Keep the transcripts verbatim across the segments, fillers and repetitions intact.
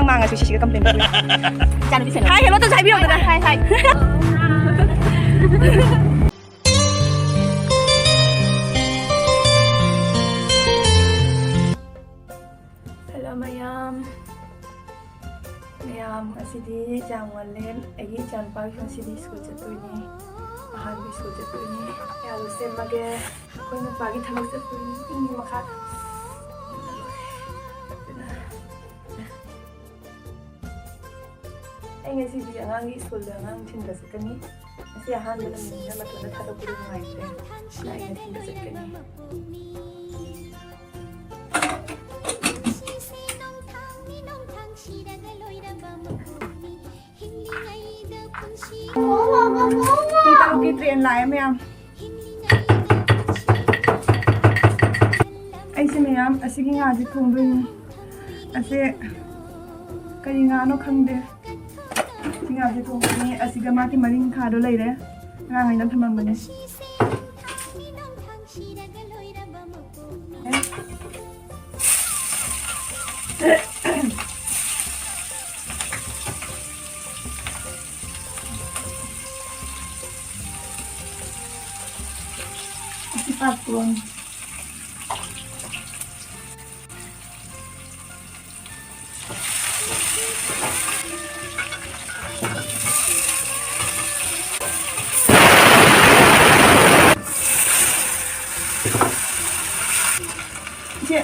ꯃꯥꯡꯉꯁꯨ ꯁꯤꯁꯤꯒ complain ꯇꯧꯕꯤꯌꯨ꯫ ꯏꯆꯥꯅꯨꯄꯤ ꯁꯦꯟꯅꯕ꯫ ꯍꯥꯏ, hello ꯇꯧꯁꯦ ꯍꯥꯏꯕꯤꯌꯣ ꯑꯝꯇ꯫ ꯍꯥꯏ, ꯍꯥꯏ, ꯍꯥꯏ꯫ Hello ꯃꯌꯥꯝ꯫ ꯃꯌꯥꯝ, ꯉꯁꯤꯗꯤ ꯌꯥꯝ ꯉꯜꯂꯦ꯫ ꯑꯩꯒꯤ ꯏꯆꯥꯅꯨꯄꯥꯒꯤ ꯉꯁꯤꯗꯤ school ꯆꯠꯇꯣꯏꯅꯦ꯫ ꯑꯍꯥꯟꯕ school ꯆꯠꯇꯣꯏꯅꯦ꯫ ꯌꯥꯝ ꯁꯦꯝꯃꯒꯦ꯫ ꯑꯩꯈꯣꯏ ꯅꯨꯄꯥꯒꯤ ꯊꯕꯛ ꯆꯠꯄꯅꯤ꯫ ꯏꯪꯉꯤ ꯃꯈꯥꯗ꯫ ꯑꯩ ꯉꯁꯤꯗꯤ ꯑꯉꯥꯡꯒꯤ schoolꯗ ꯑꯉꯥꯡ ꯊꯤꯟꯕ ꯆꯠꯀꯅꯤ꯫ ꯉꯁꯤ ꯑꯍꯥꯟꯕ ꯅꯨꯃꯤꯠꯅꯤꯅ ꯃꯇꯣꯟꯗ ꯊꯥꯗꯣꯛꯄꯗ ꯅꯨꯡꯉꯥꯏꯇ꯭ꯔꯦ꯫ ꯑꯗꯨꯅ ꯑꯩꯅ ꯊꯤꯟꯕ ꯆꯠꯀꯅꯤ꯫ ꯄꯨꯡ ꯇꯔꯨꯛꯀꯤ train ꯂꯥꯛꯑꯦ ꯃꯌꯥꯝ꯫ ꯑꯩꯁꯦ ꯃꯌꯥꯝ ꯑꯁꯤꯒꯤ ꯉꯥꯁꯦ ꯊꯣꯡꯗꯣꯏꯅꯤ꯫ ꯑꯁꯦ ꯀꯔꯤ ꯉꯥꯅꯣ ꯈꯪꯗꯦ꯫ ꯁꯤ ꯉꯥꯁꯦ ꯊꯣꯡꯗꯣꯏꯅꯤ꯫ ꯑꯁꯤꯒ ꯃꯥꯒꯤ ꯃꯔꯤꯡꯈꯥꯗꯣ ꯂꯩꯔꯦ꯫ ꯑꯉꯥꯡ ꯑꯩꯅ ꯊꯝꯃꯝꯕꯅꯦ꯫ ꯑꯁꯤ ꯄꯥꯛꯄ꯭ꯔꯣꯟ꯫ ꯏꯆꯦ,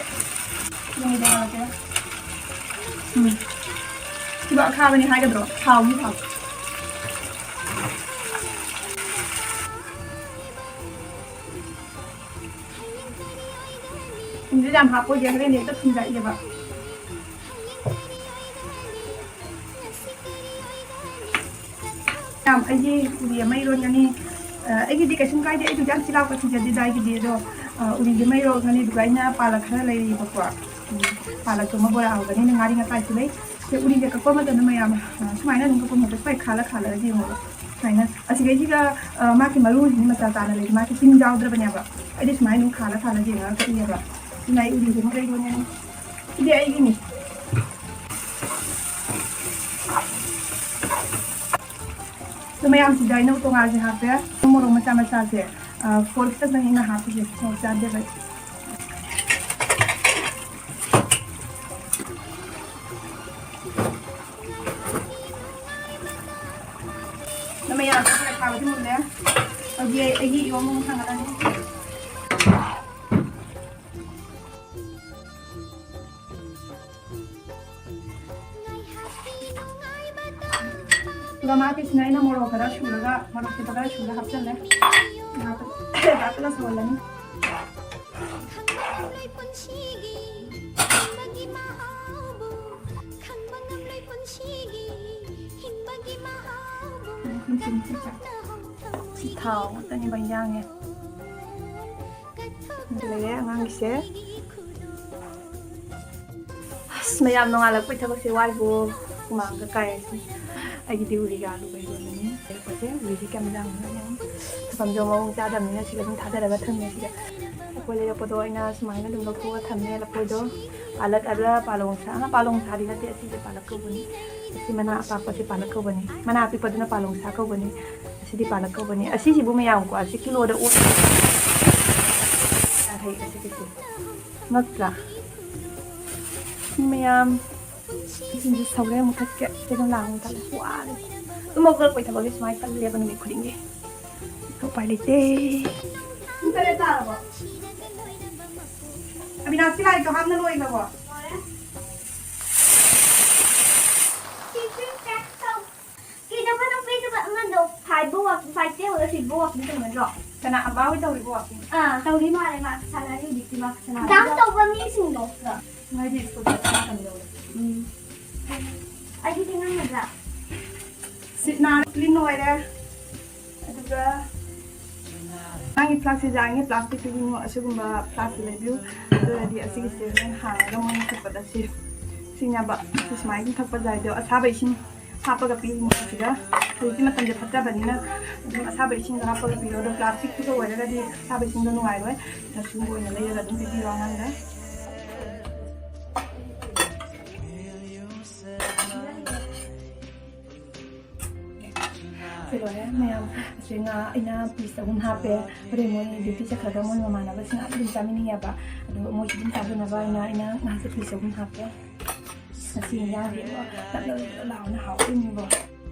ꯌꯦꯡꯉꯨꯗ ꯌꯥꯔꯛꯀꯦꯔꯥ? ꯎꯝ꯫ ꯁꯤꯕ ꯑꯈꯥꯕꯅꯤ ꯍꯥꯏꯒꯗ꯭ꯔꯣ? ꯊꯥꯎꯒꯤ ꯊꯥꯎ꯫ ꯊꯨꯝꯁꯦ ꯌꯥꯝ ꯍꯥꯞꯄꯣꯏꯒꯦ, ꯍꯣꯔꯦꯟ ꯍꯦꯛꯇ ꯊꯨꯝꯖꯥꯏꯑꯦꯕ꯫ ꯌꯥꯝ ꯑꯩꯒꯤ ꯎꯔꯤ ꯑꯃ ꯏꯔꯣꯟꯒꯅꯤ꯫ ꯑ, ꯑꯩꯒꯤꯗꯤ ꯀꯩꯁꯨꯝ ꯀꯥꯏꯗꯦ, ꯑꯩꯕꯨꯗꯤ ꯌꯥꯝ ꯆꯤꯜꯍꯥꯎꯕ ꯊꯤꯖꯗꯦꯗ ꯑꯩꯒꯤꯗꯤ꯫ ꯑꯗꯣ, ꯑ, ꯎꯔꯤꯁꯦ ꯑꯃ ꯏꯔꯣꯟꯒꯅꯤ, ꯑꯗꯨꯒ ꯑꯩꯅ ꯄꯥꯂꯛ ꯈꯔ ꯂꯩꯔꯤꯕꯀꯣ꯫ ꯎꯝ, ꯄꯥꯂꯛꯇꯨ ꯑꯃ ꯕꯣꯔꯥ ꯍꯧꯒꯅꯤ, ꯑꯗꯩ ꯉꯥꯔꯤ ꯉꯇꯥꯏꯁꯨ ꯂꯩ꯫ ꯁꯦ ꯎꯔꯤꯁꯦ ꯀꯛꯄ ꯃꯇꯝꯗ ꯃꯌꯥꯝ, ꯑ, ꯁꯨꯃꯥꯏꯅ ꯑꯗꯨꯝ ꯀꯛꯄ ꯃꯇꯝꯗ ꯁꯨꯃꯥꯏꯅ ꯈꯥꯜꯂ ꯈꯥꯜꯂꯒ ꯌꯦꯡꯉꯣꯕ꯫ ꯁꯨꯃꯥꯏꯅ ꯑꯁꯤꯗꯩꯁꯤꯗ, ꯑ, ꯃꯥꯒꯤ ꯃꯔꯨꯁꯤꯡꯁꯤ ꯃꯆꯥ ꯇꯥꯅ ꯂꯩ, ꯃꯥꯒꯤ ꯇꯤꯟ ꯌꯥꯎꯗ꯭ꯔꯕꯅꯦꯕ꯫ ꯑꯩꯗꯤ ꯁꯨꯃꯥꯏꯅ ꯑꯗꯨꯝ ꯈꯥꯜꯂ ꯈꯥꯜꯂ ꯌꯦꯡꯉꯒ ꯀꯛꯏꯅꯦꯕ꯫ ꯁꯤꯅ ꯑꯩ ꯎꯔꯤꯁꯦ ꯑꯃ ꯂꯩꯔꯣꯅꯦ꯫ ꯁꯤꯗꯤ ꯑꯩꯒꯤꯅꯤ꯫ ꯑꯗꯨ ꯃꯌꯥꯝꯁꯤꯗ ꯑꯩꯅ ꯎꯇꯣꯡꯉꯥꯁꯦ ꯍꯥꯞꯄꯦ꯫ ꯃꯣꯔꯣꯛ ꯃꯆꯥ ꯃꯆꯥꯁꯦ, ꯑ, ꯐꯣꯔꯛ ꯈꯤꯇꯪ ꯑꯩꯅ ꯍꯥꯞꯄꯤꯁꯦ, ꯃꯣꯔꯣꯛ ꯆꯥꯗꯦꯕ ꯑꯩ꯫ ꯑꯗꯨ ꯃꯌꯥꯝꯁꯤꯗ ꯊꯥꯎꯁꯤ ꯃꯨꯜꯂꯦ꯫ ꯍꯧꯖꯤꯛ ꯑꯩ, ꯑꯩꯒꯤ ꯏꯔꯣꯟꯕ ꯑꯃꯨꯛ ꯊꯥꯡꯒꯠꯂꯅꯤ꯫ ꯑꯗꯨꯒ ꯃꯥꯒꯤꯁꯤꯅ ꯑꯩꯅ ꯃꯣꯔꯣꯛ ꯈꯔ ꯁꯨꯔꯒ, ꯃꯣꯔꯣꯛ ꯈꯤꯇꯪ ꯈꯔ ꯁꯨꯔꯒ ꯍꯥꯞꯆꯜꯂꯦ꯫ ꯉꯥꯏꯍꯥꯛ-, ꯉꯥꯏꯍꯥꯛꯇꯪ ꯁꯧꯍꯜꯂꯅꯤ꯫ ꯁꯤ ꯊꯥꯎ ꯉꯥꯛꯇꯅꯦꯕ ꯌꯥꯡꯉꯦ꯫ ꯂꯩꯔꯦ ꯑꯉꯥꯡꯒꯤꯁꯦ꯫ ꯑꯁ, ꯃꯌꯥꯝ ꯅꯣꯡꯉꯥꯜꯂꯛꯄꯩ ꯊꯕꯛꯁꯦ ꯋꯥꯏꯕꯣ꯫ ꯍꯨꯃꯥꯡꯒ ꯀꯥꯏꯔꯤꯁꯦ꯫ ꯑꯩꯒꯤꯗꯤ ꯎꯔꯤꯒ ꯑꯂꯨꯒ ꯏꯔꯣꯟꯕꯅꯤ꯫ ꯂꯩꯔꯛꯄꯁꯦ ꯎꯔꯤꯁꯦ ꯀꯌꯥꯝ ꯌꯥꯝꯕꯅꯣ ꯌꯦꯡꯉꯣ꯫ ꯊꯝꯐꯝꯁꯨ ꯃꯑꯣꯡ ꯆꯥꯗꯕꯅꯤꯅ ꯁꯤꯗ ꯑꯗꯨꯝ ꯊꯥꯗꯔꯒ ꯊꯝꯃꯦ꯫ ꯁꯤꯗ ꯂꯐꯣꯏ ꯂꯩꯔꯛꯄꯗꯣ ꯑꯩꯅ ꯁꯨꯃꯥꯏꯅ ꯑꯗꯨꯝ ꯂꯧꯊꯣꯛꯑꯒ ꯊꯝꯃꯦ꯫ ꯂꯐꯣꯏꯗꯣ ꯄꯥꯂꯛ ꯑꯗ ꯄꯥꯂꯣꯡ ꯁꯥ, ꯑ, ꯄꯥꯂꯣꯡ ꯁꯥꯗꯤ ꯅꯠꯇꯦ, ꯑꯁꯤꯁꯦ ꯄꯥꯂꯛ ꯀꯧꯕꯅꯤ꯫ ꯑꯁꯤ ꯃꯅꯥ ꯑꯄꯥꯛꯄꯁꯦ ꯄꯥꯂꯛ ꯀꯧꯕꯅꯤ꯫ ꯃꯅꯥ ꯑꯄꯤꯛꯄꯗꯨꯅ ꯄꯥꯂꯣꯡ ꯁꯥ ꯀꯧꯕꯅꯤ꯫ ꯑꯁꯤꯗꯤ ꯄꯥꯂꯛ ꯀꯧꯕꯅꯤ꯫ ꯑꯁꯤꯁꯤꯕꯨ ꯃꯌꯥꯝꯀꯣ, ꯑꯁꯤ ꯀꯤꯂꯣꯗ ꯑꯣꯟ-, ꯌꯥꯡꯈꯩ, ꯑꯁꯤ ꯀꯦꯖꯤ꯫ ꯉꯛꯇ꯭ꯔꯥ? ꯃꯌꯥꯝ, ꯏꯁꯤꯡꯁꯦ ꯁꯧꯔꯦ, ꯃꯨꯊꯠꯀꯦ꯫ ꯀꯩꯅꯣ ꯂꯥꯡ ꯃꯨꯊꯠꯂꯦ꯫ ꯋꯥꯔꯦ꯫ ꯇꯨꯝ ꯍꯧꯒꯠꯂꯛꯄꯩ ꯊꯕꯛꯁꯦ ꯁꯨꯃꯥꯏꯅ ꯀꯜꯂꯦꯕ ꯅꯨꯃꯤꯠ ꯈꯨꯗꯤꯡꯒꯤ꯫ ꯎꯄꯥꯏ ꯂꯩꯇꯦ꯫ ꯄꯨꯡ ꯇꯔꯦꯠ ꯇꯥꯔꯕꯣ? ꯑꯕꯤꯅꯥꯁꯀꯤ ꯂꯥꯏꯔꯤꯛꯇꯣ ꯍꯥꯞꯅ ꯂꯣꯏꯈ꯭ꯔꯕꯣ? ꯁꯤꯁꯨ pack ꯇꯧ꯫ ꯀꯩꯗꯧꯕ ꯅꯪ ꯄꯤꯗꯕ ꯑꯃꯗꯣ? Five ꯐꯥꯎ walk-, five ꯇꯩ ꯍꯧꯔ six ꯐꯥꯎ walking ꯇꯧꯅꯗ꯭ꯔꯣ? ꯀꯅꯥ, ꯑꯝꯕꯥ ꯍꯣꯏ ꯇꯧꯔꯤꯕꯣ walking? ꯑꯥ, ꯇꯧꯔꯤ ꯃꯥꯜꯂꯦ, ꯃꯥ ꯁꯥꯟꯅꯔꯤ ꯍꯧꯖꯤꯛꯇꯤ, ꯃꯥ ꯁꯥꯟꯅꯔꯤ꯫ Dance ꯇꯧꯕ ꯃꯤꯁꯤꯡꯗꯣ꯫ ꯃꯣꯏꯗꯤ school ꯆꯠꯄ ꯃꯇꯝ ꯌꯧꯔꯦ꯫ ꯎꯝ꯫ ꯑꯩꯗꯤ ꯊꯦꯡꯉꯝꯒꯗ꯭ꯔꯥ? ꯁꯤꯠ ꯅꯥꯟꯅ clean ꯑꯣꯏꯔꯦ꯫ ꯑꯗꯨꯒ ꯅꯪꯒꯤ flask ꯁꯦ ꯌꯥꯡꯉꯦ, plastic ꯀꯤ ꯑꯁꯤꯒꯨꯝꯕ flask ꯁꯦ ꯂꯩꯕꯤꯌꯨ꯫ ꯑꯗꯨ ꯑꯣꯏꯔꯗꯤ ꯑꯁꯤꯒꯤꯁꯦ ꯍꯣꯔꯦꯟ ꯍꯥꯡꯉꯒ ꯃꯣꯏꯅ ꯊꯛꯄꯗ ꯁꯤ, ꯁꯤꯅꯦꯕ꯫ ꯁꯤ ꯁꯨꯃꯥꯏꯅ ꯊꯛꯄ ꯌꯥꯏ꯫ ꯑꯗꯣ ꯑꯁꯥꯕ ꯏꯁꯤꯡ ꯍꯥꯞꯄꯒ ꯄꯤꯔꯤꯅꯤ ꯁꯤꯗ꯫ ꯍꯧꯖꯤꯛꯇꯤ ꯃꯇꯝꯁꯦ ꯐꯠꯇꯕꯅꯤꯅ ꯑꯗꯨꯝ ꯑꯁꯥꯕ ꯏꯁꯤꯡꯗ ꯍꯥꯞꯄꯒ ꯄꯤꯔꯣ꯫ ꯑꯗꯣ plastic ꯀꯤꯒ ꯑꯣꯏꯔꯒꯗꯤ ꯑꯁꯥꯕ ꯏꯁꯤꯡꯗꯣ ꯅꯨꯡꯉꯥꯏꯔꯣꯏ꯫ ꯑꯗꯨꯅ ꯁꯤꯒꯨꯝꯕ ꯑꯣꯏꯅ ꯂꯩꯔꯒ ꯑꯗꯨꯝ ꯄꯤꯕꯤꯔꯣ ꯑꯉꯥꯡꯗ꯫ ꯂꯣꯏꯔꯦ ꯃꯌꯥꯝ꯫ ꯑꯁꯤ ꯉꯥ ꯑꯩꯅ ꯄꯤꯁ ꯑꯍꯨꯝ ꯍꯥꯞꯄꯦ꯫ ꯍꯣꯔꯦꯟ ꯃꯣꯏ ꯗ꯭ꯌꯨꯇꯤ ꯆꯠꯈ꯭ꯔꯒ ꯃꯣꯏ ꯃꯃꯥꯟꯅꯕꯁꯤꯡ ꯑꯗꯨꯝ ꯆꯥꯃꯤꯟꯅꯩꯌꯦꯕ꯫ ꯑꯗꯣ ꯃꯣꯏꯁꯨ ꯑꯗꯨꯝ ꯆꯥꯖꯅꯕ ꯍꯥꯏꯅ ꯑꯩꯅ ꯉꯥꯁꯦ ꯄꯤꯁ ꯑꯍꯨꯝ ꯍꯥꯞꯄꯦ꯫ ꯉꯁꯤ ꯏꯟꯖꯥꯡꯁꯦ ꯅꯞ ꯅꯞ ꯅꯞ ꯂꯥꯎꯅ ꯍꯥꯎꯗꯣꯏꯅꯤꯀꯣ꯫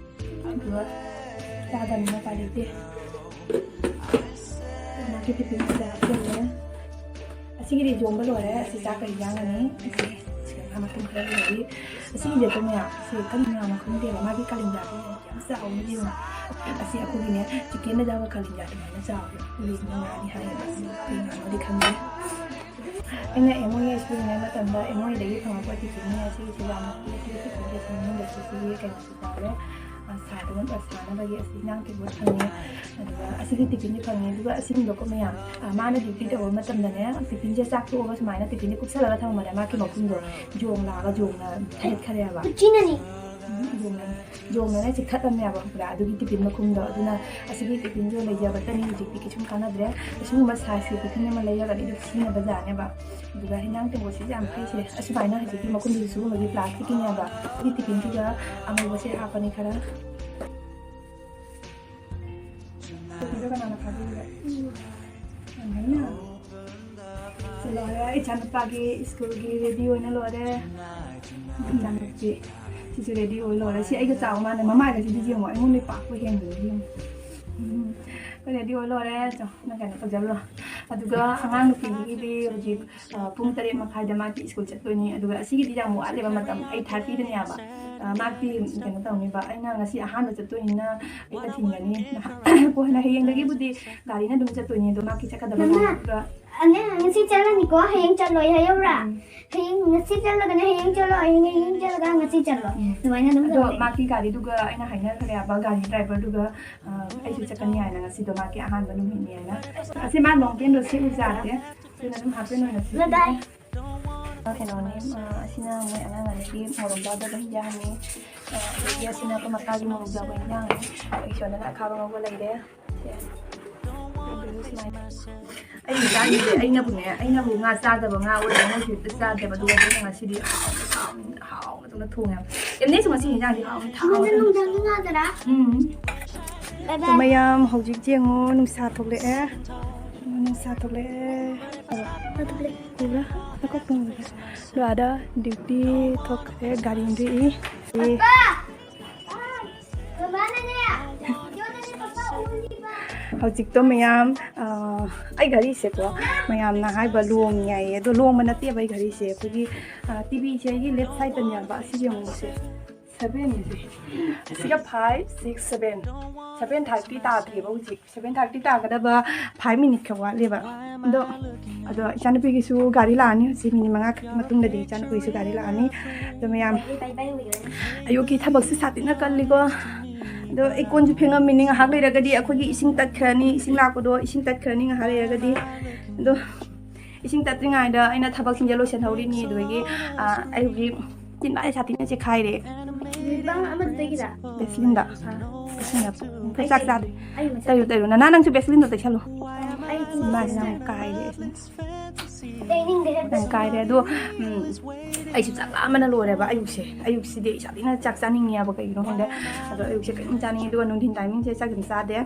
ꯑꯗꯨꯒ ꯆꯥꯗꯕꯅꯤꯅ ꯎꯄꯥꯏ ꯂꯩꯇꯦ꯫ ꯃꯥꯒꯤ ꯇꯤꯐꯤꯟꯁꯤꯗ ꯍꯥꯞꯆꯜꯂꯦ꯫ ꯑꯁꯤꯒꯤꯗꯤ ꯌꯣꯝꯕ ꯂꯣꯏꯔꯦ꯫ ꯑꯁꯤ ꯆꯥꯛꯀ ꯏꯟꯖꯥꯡꯒꯅꯤ꯫ ꯑꯁꯤ ꯁꯤꯗ ꯃꯇꯨꯝ ꯈꯔ ꯂꯩꯔꯤ꯫ ꯑꯁꯤꯒꯤꯗꯤ ꯑꯗꯨꯝ ꯃꯌꯥꯝ ꯁꯤ ꯀꯔꯤ ꯉꯥꯅꯣ ꯈꯪꯗꯦꯕ꯫ ꯃꯥꯒꯤ ꯀꯥꯂꯦꯟꯖꯥꯗꯣ ꯌꯥꯝ ꯆꯥꯎꯕꯅꯦ ꯌꯦꯡꯉꯣ꯫ ꯑꯁꯤ ꯑꯩꯈꯣꯏꯒꯤꯅꯦ ꯆꯤꯛꯀꯦꯟꯗ ꯌꯥꯎꯕ ꯀꯥꯂꯦꯟꯖꯥ ꯑꯗꯨꯃꯥꯏꯅ ꯆꯥꯎꯋꯦ꯫ ꯏꯪꯂꯤꯁꯅ ꯉꯥꯅꯤ ꯍꯥꯏꯌꯦꯕ꯫ ꯑꯁꯤ ꯀꯩ ꯉꯥꯅꯣꯗꯤ ꯈꯪꯗꯦ꯫ ꯑꯩꯅ ꯑꯦꯝ ꯑꯣ ꯑꯦꯁ ꯄꯨꯔꯤꯉꯩ ꯃꯇꯝꯗ ꯑꯦꯝ ꯑꯣ ꯑꯦꯗꯒꯤ ꯐꯪꯉꯛꯄ ꯇꯤꯐꯤꯟꯅꯦ꯫ ꯑꯁꯤꯒꯤꯁꯦ ꯌꯥꯝꯅ ꯄꯤꯛꯑꯦ꯫ ꯁꯤꯒꯤ ꯇꯤꯐꯤꯟꯁꯦ ꯁꯤ ꯃꯅꯨꯡꯗ ꯁꯤ ꯁꯤꯒꯤ ꯀꯩꯅꯣꯁꯦ ꯌꯥꯎꯔꯦ꯫ ꯑ, ꯁꯥꯗꯅꯕ, ꯁꯥꯅꯕꯒꯤ ꯑꯁꯤ ꯏꯟꯖꯥꯡ ꯇꯦꯡꯀꯣꯠ ꯐꯪꯉꯦ꯫ ꯑꯗꯨꯒ ꯑꯁꯤꯒꯤ ꯇꯤꯐꯤꯟꯁꯦ ꯐꯪꯉꯦ꯫ ꯑꯗꯨꯒ ꯑꯁꯤꯒꯨꯝꯕꯀꯣ ꯃꯌꯥꯝ, ꯑ, ꯃꯥꯅ ꯗ꯭ꯌꯨꯇꯤ ꯇꯧꯕ ꯃꯇꯝꯗꯅꯦ, ꯇꯤꯐꯤꯟꯁꯦ ꯆꯥꯛ ꯇꯣꯛꯑꯒ ꯁꯨꯃꯥꯏꯅ ꯇꯤꯐꯤꯟꯁꯦ ꯀꯨꯞꯁꯜꯂꯒ ꯊꯝꯃꯝꯕꯅꯦ꯫ ꯃꯥꯒꯤ ꯃꯈꯨꯝꯗꯣ ꯌꯣꯡ ꯂꯥꯛꯑꯒ ꯌꯣꯡꯅ ꯊꯦꯠꯈꯔꯦꯕ꯫ ꯎꯆꯤꯅꯅꯤ꯫ ꯎꯝ, ꯌꯣꯡꯅ, ꯌꯣꯡꯅꯅꯦ ꯆꯤꯛꯊꯠꯂꯝꯃꯦꯕ ꯈꯪꯕ꯭ꯔꯥ? ꯑꯗꯨꯒꯤ ꯇꯤꯐꯤꯟ ꯃꯈꯨꯝꯗꯣ꯫ ꯑꯗꯨꯅ ꯑꯁꯤꯒꯤ ꯇꯤꯐꯤꯟꯁꯦ ꯂꯩꯖꯕꯇꯅꯤ, ꯍꯧꯖꯤꯛꯇꯤ ꯀꯩꯁꯨꯝ ꯀꯥꯟꯅꯗ꯭ꯔꯦ꯫ ꯑꯁꯤꯒꯨꯝꯕ ꯁꯥꯏꯖꯀꯤ ꯇꯤꯐꯤꯟ ꯑꯃ ꯂꯩꯔꯒꯗꯤ ꯑꯗꯨꯝ ꯁꯤꯖꯤꯟꯅꯕ ꯌꯥꯅꯦꯕ꯫ ꯑꯗꯨꯒ ꯍꯤꯟꯖꯥꯡ ꯇꯦꯡꯀꯣꯠꯁꯤꯁꯨ ꯌꯥꯝ ꯐꯩꯁꯦ꯫ ꯑꯁꯨꯃꯥꯏꯅ ꯍꯧꯖꯤꯛꯀꯤ ꯃꯈꯨꯝꯁꯤꯁꯨ ꯁꯤꯒꯨꯝꯕꯒꯤ ꯄ꯭ꯂꯥꯁꯇꯤꯛꯀꯤꯅꯦꯕ꯫ ꯁꯤꯒꯤ ꯇꯤꯐꯤꯟꯁꯤꯗ ꯑꯉꯧꯕꯁꯦ ꯍꯥꯞꯄꯅꯤ ꯈꯔ꯫ ꯇꯣꯄꯤꯗꯣ ꯀꯅꯥꯅ ꯐꯥꯕꯤꯔꯤꯕ? ꯌꯥꯝ ꯍꯩꯅ꯫ ꯁꯤ ꯂꯣꯏꯔꯦ, ꯏꯆꯥꯅꯨꯄꯥꯒꯤ ꯁ꯭ꯀꯨꯜꯒꯤ ꯔꯦꯗꯤ ꯑꯣꯏꯅ ꯂꯣꯏꯔꯦ꯫ ꯏꯆꯥꯅꯨꯄꯤ ꯁꯤꯁꯨ ꯔꯦꯗꯤ ꯑꯣꯏ ꯂꯣꯏꯔꯦ꯫ ꯁꯤ ꯑꯩꯒ ꯆꯥꯎ ꯃꯥꯟꯅꯩ꯫ ꯃꯃꯥꯏꯒꯁꯤꯗꯤ ꯌꯦꯡꯉꯣ, ꯑꯩꯉꯣꯟꯗ ꯄꯥꯛꯄ ꯍꯦꯟꯕꯅꯤ ꯌꯦꯡꯉꯣ꯫ ꯎꯝ꯫ ꯑꯩꯈꯣꯏ ꯔꯦꯗꯤ ꯑꯣꯏ ꯂꯣꯏꯔꯦ꯫ ꯆꯣ, ꯅꯪ ꯀꯩꯅꯣ ꯇꯧꯖꯜꯂꯣ꯫ ꯑꯗꯨꯒ ꯑꯉꯥꯡ ꯅꯨꯄꯤꯒꯤꯗꯤ ꯍꯧꯖꯤꯛ, ꯑ, ꯄꯨꯡ ꯇꯔꯦꯠ ꯃꯈꯥꯏꯗ ꯃꯥꯗꯤ ꯁ꯭ꯀꯨꯜ ꯆꯠꯇꯣꯏꯅꯤ꯫ ꯑꯗꯨꯒ ꯑꯁꯤꯒꯤꯗꯤ ꯌꯥꯝ ꯋꯥꯠꯂꯦꯕ ꯃꯇꯝ, ꯑꯩꯠ ꯊꯥꯔꯇꯤꯗꯅꯦꯕ꯫ ꯑ, ꯃꯥꯗꯤ ꯀꯩꯅꯣ ꯇꯧꯅꯤꯕ, ꯑꯩꯅ ꯉꯁꯤ ꯑꯍꯥꯟꯕ ꯆꯠꯇꯣꯏꯅꯤꯅ ꯑꯩꯅ ꯊꯤꯟꯒꯅꯤ꯫ ꯀꯣꯟꯅ ꯍꯌꯦꯡꯗꯒꯤꯕꯨꯗꯤ ꯒꯥꯔꯤꯅ ꯑꯗꯨꯝ ꯆꯠꯇꯣꯏꯅꯤ꯫ ꯑꯗꯣ ꯃꯥꯒꯤ ꯆꯠꯀꯗꯕ ꯃꯃꯥ, ꯂꯝꯗꯨꯒ ꯑꯅꯦ, ꯉꯁꯤ ꯆꯠꯂꯅꯤꯀꯣ, ꯍꯌꯦꯡ ꯆꯠꯂꯣꯏ ꯍꯥꯏꯌꯧꯔꯥ? ꯎꯝ꯫ ꯍꯌꯦꯡ ꯉꯁꯤ ꯆꯠꯂꯒꯅ ꯍꯌꯦꯡ ꯆꯠꯂꯣ, ꯍꯌꯦꯡ, ꯍꯌꯦꯡ ꯆꯠꯂꯒ ꯉꯁꯤ ꯆꯠꯂꯣ꯫ ꯎꯝ꯫ ꯑꯗꯨꯃꯥꯏꯅ ꯑꯗꯨꯝ ꯑꯗꯣ ꯇꯧꯋꯦ꯫ ꯃꯥꯒꯤ ꯒꯥꯔꯤꯗꯨꯒ ꯑꯩꯅ ꯍꯥꯏꯅꯈ꯭ꯔꯦꯕ, ꯒꯥꯔꯤ ꯗ꯭ꯔꯥꯏꯚꯔꯗꯨꯒ, ꯑ, ꯑꯩꯁꯨ ꯆꯠꯀꯅꯤ ꯍꯥꯏꯅ, ꯉꯁꯤꯗꯣ ꯃꯥꯒꯤ ꯑꯍꯥꯟꯕ ꯅꯨꯃꯤꯠꯅꯤ ꯍꯥꯏꯅ꯫ ꯑꯁꯤ ꯃꯥ ꯂꯣꯡ ꯄꯦꯟꯗꯣ ꯁꯦꯠꯂꯨꯁꯦ ꯌꯥꯗꯦ꯫ ꯑꯗꯨꯅ ꯑꯗꯨꯝ ꯍꯥꯞꯄꯦꯟ ꯑꯣꯏꯅ ꯁꯦꯠꯂꯦ꯫ ꯕꯥꯏ ꯕꯥꯏ꯫ ꯑ, ꯀꯩꯅꯣꯅꯦ, ꯑ, ꯑꯁꯤꯅ ꯃꯣꯏ ꯑꯉꯥꯡ ꯑꯅꯤꯒꯤ ꯃꯣꯔꯣꯛ ꯌꯥꯎꯗꯕ ꯍꯤꯟꯖꯥꯡꯅꯤ꯫ ꯑ, ꯑꯗꯒꯤ ꯑꯁꯤꯅ ꯑꯩꯈꯣꯏ ꯃꯈꯥꯒꯤ ꯃꯣꯔꯣꯛ ꯌꯥꯎꯕ ꯍꯤꯟꯖꯥꯡꯅꯤ꯫ ꯑꯩ ꯁꯣꯝꯗꯅ ꯑꯈꯥꯕ ꯉꯧꯕ ꯂꯩꯔꯦ꯫ ꯁꯦ꯫ ꯑꯗꯨꯒ ꯁꯨꯃꯥꯏꯅ꯫ ꯑꯩ ꯆꯥꯅꯤꯡꯗꯦ꯫ ꯑꯩꯅꯕꯨꯅꯦ, ꯑꯩꯅꯕꯨ ꯉꯥ ꯆꯥꯗꯕ ꯉꯥ ꯑꯣꯏꯔꯗꯤ ꯃꯣꯏꯁꯨ ꯍꯦꯛꯇ ꯆꯥꯗꯦꯕ꯫ ꯑꯗꯨꯒ ꯑꯗꯨꯝ ꯉꯁꯤꯗꯤ ꯍꯥꯎꯅ, ꯍꯥꯎꯅ ꯊꯣꯡꯉꯦ꯫ ꯑꯦꯝꯅꯦꯁꯨ ꯉꯁꯤ ꯍꯤꯟꯖꯥꯡꯗꯤ ꯍꯥꯎꯅ ꯊꯥꯎꯅ ꯅꯨꯡꯗꯥꯡꯒꯤ ꯉꯥꯗꯔꯥ? ꯎꯝ꯫ ꯃꯌꯥꯝ ꯍꯧꯖꯤꯛ ꯌꯦꯡꯉꯣ, ꯅꯨꯡꯁꯥ ꯊꯣꯛꯂꯛꯑꯦ꯫ ꯅꯨꯡꯁꯥ ꯊꯣꯛꯂꯛꯑꯦ꯫ ꯎꯕ꯭ꯔꯥ? ꯅꯀꯣꯛ ꯇꯣꯡꯕꯁꯦ꯫ ꯑꯗꯣ ꯑꯥꯗ duty ꯊꯣꯛꯈ꯭ꯔꯦ, ꯒꯥꯔꯤ ꯑꯃ ꯔꯦꯛꯏ꯫ ꯍꯧꯖꯤꯛꯇꯣ ꯃꯌꯥꯝ, ꯑ, ꯑꯩ ꯘꯔꯤꯁꯦꯀꯣ, ꯃꯌꯥꯝꯅ ꯍꯥꯏꯕ ꯂꯣꯡꯉꯤ ꯍꯥꯏꯌꯦ꯫ ꯑꯗꯣ ꯂꯣꯡꯕ ꯅꯠꯇꯦꯕ ꯑꯩ ꯘꯔꯤꯁꯦ꯫ ꯑꯩꯈꯣꯏꯒꯤ, ꯑ, ꯇꯤꯚꯤꯁꯦ ꯑꯩꯒꯤ left sideꯇꯅꯦꯕ꯫ ꯑꯁꯤ ꯌꯦꯡꯉꯨꯁꯦ꯫ Seven ꯁꯤꯒ five, six, seven꯫ Seven thirty ꯇꯥꯗ꯭ꯔꯤꯕ ꯍꯧꯖꯤꯛ꯫ Seven thirty ꯇꯥꯒꯗꯕ five minute ꯈꯛ ꯋꯥꯠꯂꯦꯕ꯫ ꯑꯗꯣ, ꯑꯗꯣ ꯏꯆꯥꯅꯨꯄꯤꯒꯤꯁꯨ ꯒꯥꯔꯤ ꯂꯥꯛꯑꯅꯤ ꯍꯧꯖꯤꯛ minute ꯃꯉꯥ ꯈꯛ ꯃꯇꯨꯡꯗꯗꯤ ꯏꯆꯥꯅꯨꯄꯤꯒꯤꯁꯨ ꯒꯥꯔꯤ ꯂꯥꯛꯑꯅꯤ꯫ ꯑꯗꯣ ꯃꯌꯥꯝ ꯑꯌꯨꯛꯀꯤ ꯊꯕꯛꯁꯦ ꯁꯥꯊꯤꯅ ꯀꯜꯂꯤꯀꯣ꯫ ꯑꯗꯣ ꯑꯩ ꯀꯣꯟꯁꯨ ꯐꯦꯡꯉꯝꯃꯤꯅꯤ, ꯉꯥꯏꯍꯥꯛ ꯂꯩꯔꯒꯗꯤ ꯑꯩꯈꯣꯏꯒꯤ ꯏꯁꯤꯡ ꯇꯠꯈ꯭ꯔꯅꯤ, ꯏꯁꯤꯡ ꯂꯥꯛꯄꯗꯣ ꯏꯁꯤꯡ ꯇꯠꯈ꯭ꯔꯅꯤ ꯉꯥꯏꯍꯥꯛ ꯂꯩꯔꯒꯗꯤ꯫ ꯑꯗꯣ ꯏꯁꯤꯡ ꯇꯠꯇ꯭ꯔꯤꯉꯩꯗ ꯑꯩꯅ ꯊꯕꯛꯁꯤꯡꯁꯦ ꯂꯣꯏꯁꯤꯟꯍꯧꯔꯤꯅꯤ꯫ ꯑꯗꯨꯗꯒꯤ, ꯑ, ꯑꯩ ꯍꯧꯖꯤꯛ ꯆꯤꯟꯕꯥꯜꯁꯦ ꯁꯥꯊꯤꯅ ꯆꯦꯈꯥꯏꯔꯦ꯫ ꯅꯨꯄꯥ ꯑꯃꯗꯨꯗꯒꯤꯔ? ꯕꯦꯁꯂꯤꯟꯗ꯫ ꯑꯥ꯫ ꯕꯦꯁꯂꯤꯟꯗ꯫ ꯑꯩꯈꯣꯏ ꯆꯥꯛ ꯆꯥꯗ꯭ꯔꯤ꯫ ꯑꯩ ꯃꯁꯛ ꯇꯩꯔꯨ, ꯇꯩꯔꯨ꯫ ꯅꯅꯥ, ꯅꯪꯁꯨ ꯕꯦꯁꯂꯤꯟꯗꯣ ꯇꯩꯁꯜꯂꯨ꯫ ꯑꯩ ꯏꯃꯥꯁꯦ ꯌꯥꯝ ꯀꯥꯏꯔꯦ꯫ ꯇꯩꯅꯤꯡꯗꯦ꯫ ꯌꯥꯝ ꯀꯥꯏꯔꯦ꯫ ꯑꯗꯣ, ꯎꯝ, ꯑꯩꯁꯨ ꯆꯥꯛ ꯂꯥꯝꯕꯅ ꯂꯣꯏꯔꯦꯕ ꯑꯌꯨꯛꯁꯦ꯫ ꯑꯌꯨꯛꯁꯤꯗꯤ ꯑꯩ ꯁꯥꯊꯤꯅ ꯆꯥꯛ ꯆꯥꯅꯤꯡꯉꯦꯕ ꯀꯩꯒꯤꯅꯣ ꯈꯪꯗꯦ꯫ ꯑꯗꯣ ꯑꯌꯨꯛꯁꯦ ꯀꯔꯤꯝ ꯆꯥꯅꯤꯡꯉꯦ꯫ ꯑꯗꯨꯒ ꯅꯨꯡꯊꯤꯟ timingꯁꯦ ꯆꯥꯛ ꯑꯗꯨꯝ ꯆꯥꯗꯦ꯫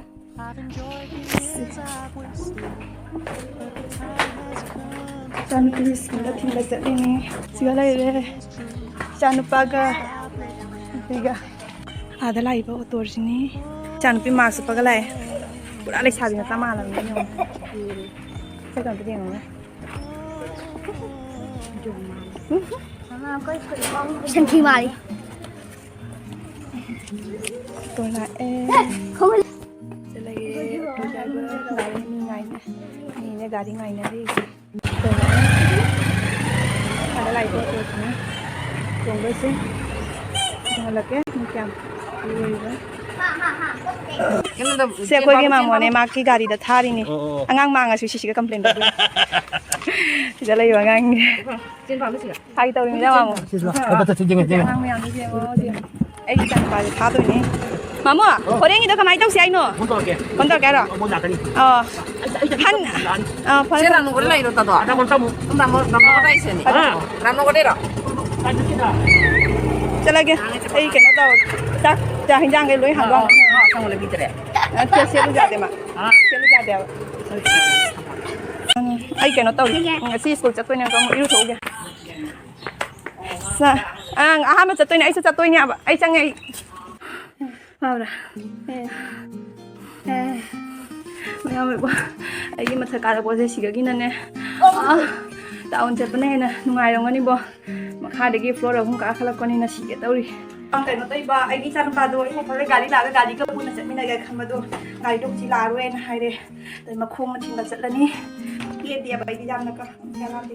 ꯏꯆꯥꯅꯨꯄꯤ ꯁ꯭ꯀꯨꯜꯗ ꯊꯤꯟꯕ ꯆꯠꯂꯤꯅꯤ꯫ ꯁꯤꯒ ꯂꯩꯔꯦ꯫ ꯏꯆꯥꯅꯨꯄꯥꯒ ꯅꯨꯄꯤꯒ꯫ ꯑꯥꯗ ꯂꯥꯛꯏꯕ ꯑꯣꯇꯣꯁꯤꯅꯤ꯫ ꯏꯆꯥꯅꯨꯄꯤ mask ꯎꯞꯄꯒ ꯂꯥꯛꯑꯦ꯫ ꯄꯨꯔꯥ ꯂꯩꯁꯥꯕꯤ ꯃꯆꯥ ꯃꯥꯜꯂꯕꯅꯤ ꯌꯦꯡꯉꯣ꯫ ꯁꯛꯇꯣ ꯑꯝꯇ ꯌꯦꯡꯉꯣꯅꯦ꯫ ꯁꯟꯊꯤ ꯃꯥꯜꯂꯤ꯫ ꯑꯣꯇꯣ ꯂꯥꯛꯑꯦ꯫ ꯆꯠꯂꯒꯦ꯫ ꯑꯣꯇꯣ driver ꯒꯥꯔꯤ ꯃꯤ ꯉꯥꯏꯅ-, ꯃꯤꯅꯦ ꯒꯥꯔꯤ ꯉꯥꯏꯅꯔꯤꯁꯦ꯫ ꯑꯣꯇꯣ ꯂꯥꯛꯑꯦ꯫ ꯑꯥꯗ ꯂꯥꯛꯏꯕ ꯑꯣꯇꯣꯁꯤꯅ ꯇꯣꯡꯗꯣꯏꯁꯦ꯫ ꯇꯣꯡꯍꯜꯂꯛꯀꯦ꯫ ꯃꯤ ꯀꯌꯥꯝ ꯂꯣꯏꯕ꯫ ꯁꯦ ꯑꯩꯈꯣꯏꯒꯤ ꯃꯥꯃꯣꯅꯦ, ꯃꯥꯒꯤ ꯒꯥꯔꯤꯗ ꯊꯥꯔꯤꯅꯦ꯫ ꯑꯣ, ꯑꯣ, ꯑꯣ꯫ ꯑꯉꯥꯡ ꯃꯥꯡꯉꯁꯨ ꯁꯤꯁꯤꯒ complain ꯇꯧꯕꯤꯌꯨ꯫ ꯁꯤꯗ ꯂꯩꯕ ꯑꯉꯥꯡꯅꯦ꯫ ꯐꯥꯒꯤ ꯇꯧꯔꯤꯅꯤꯗ, ꯃꯥꯃꯣ꯫ ꯁꯤꯁꯨ ꯂꯥꯛꯑꯣ꯫ ꯌꯦꯡꯉꯣ, ꯌꯦꯡꯉꯣ꯫ ꯑꯉꯥꯡ ꯃꯌꯥꯝꯗꯣ ꯌꯦꯡꯉꯣ, ꯌꯦꯡꯉꯣ꯫ ꯑꯩꯒꯤ ꯏꯆꯥꯅꯨꯄꯥꯁꯦ ꯊꯥꯗꯣꯏꯅꯦ꯫ ꯃꯥꯃꯣ, ꯍꯣꯔꯦꯟꯒꯤꯗꯣ ꯀꯃꯥꯏꯅ ꯇꯧꯁꯤ ꯍꯥꯏꯅꯣ? ꯐꯣꯟ ꯇꯧꯔꯛꯀꯦ꯫ ꯐꯣꯟ ꯇꯧꯔꯛꯀꯦ ꯍꯥꯏꯔꯣ? ꯑꯣ, ꯃꯣꯏ ꯂꯥꯛꯀꯅꯤ꯫ ꯑꯣ꯫ ꯍꯟ-, ꯑ, ꯐꯔꯦ, ꯆꯦ ꯐꯔꯦ꯫ ꯔꯥꯝꯅꯣꯒꯣꯗ ꯂꯩꯔꯣ, ꯇꯥꯗꯣ? ꯑꯗ ꯀꯣꯟ ꯆꯥꯃꯨꯛ꯫ ꯔꯥꯝꯅꯣꯒꯣꯗ ꯑꯩꯁꯦꯅꯤ꯫ ꯑꯥ꯫ ꯔꯥꯝꯅꯣꯒꯣꯗꯩꯔꯣ? ꯆꯠꯂꯒꯦ꯫ ꯑꯩ ꯀꯩꯅꯣ ꯇꯧꯔꯒꯦ꯫ ꯆꯥꯛ, ꯆꯥꯛ ꯍꯤꯟꯖꯥꯡꯈꯩ ꯂꯣꯏ ꯍꯥꯡꯗꯣꯛꯑꯝꯃꯣ꯫ ꯑꯥ, ꯑꯥ, ꯑꯥ, ꯁꯪꯒꯣꯝ ꯂꯩꯕꯤꯗ꯭ꯔꯦ꯫ ꯑ, ꯁꯦ-, ꯁꯦꯠꯂꯨ ꯌꯥꯗꯦ ꯃꯥ꯫ ꯍꯥ? ꯁꯦꯠꯂꯨ ꯌꯥꯗꯦꯕ꯫ ꯎꯝ, ꯑꯩ ꯀꯩꯅꯣ ꯇꯧꯔꯤ꯫ ꯎꯝ, ꯉꯁꯤ ꯁ꯭ꯀꯨꯜ ꯆꯠꯇꯣꯏꯅꯦ, ꯑꯃꯨꯛ ꯏꯔꯨꯊꯣꯛꯎꯒꯦ꯫ ꯁ-, ꯑꯪ, ꯑꯍꯥꯟꯕ ꯆꯠꯇꯣꯏꯅꯦ, ꯑꯩꯁꯨ ꯆꯠꯇꯣꯏꯅꯦ ꯍꯥꯏꯕ꯫ ꯑꯩ ꯆꯪꯉꯦ, ꯑꯩ꯫ ꯐꯥꯎꯔꯦ꯫ ꯑꯦ꯫ ꯑꯦ꯫ ꯃꯌꯥꯝ ꯑꯣꯏꯕ꯫ ꯑꯩꯒꯤ ꯃꯊꯛ ꯀꯥꯔꯛꯄꯁꯦ ꯁꯤꯗꯒꯤꯅꯅꯦ꯫ ꯑꯥ, ꯇꯥꯎꯟ ꯆꯠꯄꯅ ꯍꯦꯟꯅ ꯅꯨꯡꯉꯥꯏꯔꯝꯒꯅꯤꯕꯣ꯫ ꯃꯈꯥꯗꯒꯤ floor ꯑꯍꯨꯝ ꯀꯥꯈꯠꯂꯛꯄꯅꯤꯅ ꯁꯤꯒꯦ ꯇꯧꯔꯤ꯫ ꯀꯩꯅꯣ ꯇꯧꯏꯕ, ꯑꯩꯒꯤ ꯏꯆꯥꯅꯨꯄꯥꯗꯣ ꯑꯩ ꯃꯐꯝꯗ ꯒꯥꯔꯤ ꯂꯥꯛꯑꯒ ꯒꯥꯔꯤꯒ ꯄꯨꯟꯅ ꯆꯠꯃꯤꯟꯅꯒꯦ ꯈꯟꯕꯗꯣ, ꯒꯥꯔꯤꯗꯣ ꯍꯧꯖꯤꯛ ꯂꯥꯛꯑꯔꯣꯏꯅ ꯍꯥꯏꯔꯦ꯫ ꯑꯗꯩ ꯃꯈꯣꯡꯅ ꯊꯤꯟꯕ ꯆꯠꯂꯅꯤ꯫ ꯀꯦꯗꯦꯕ ꯑꯩꯗꯤ ꯌꯥꯝꯅ ꯀ-,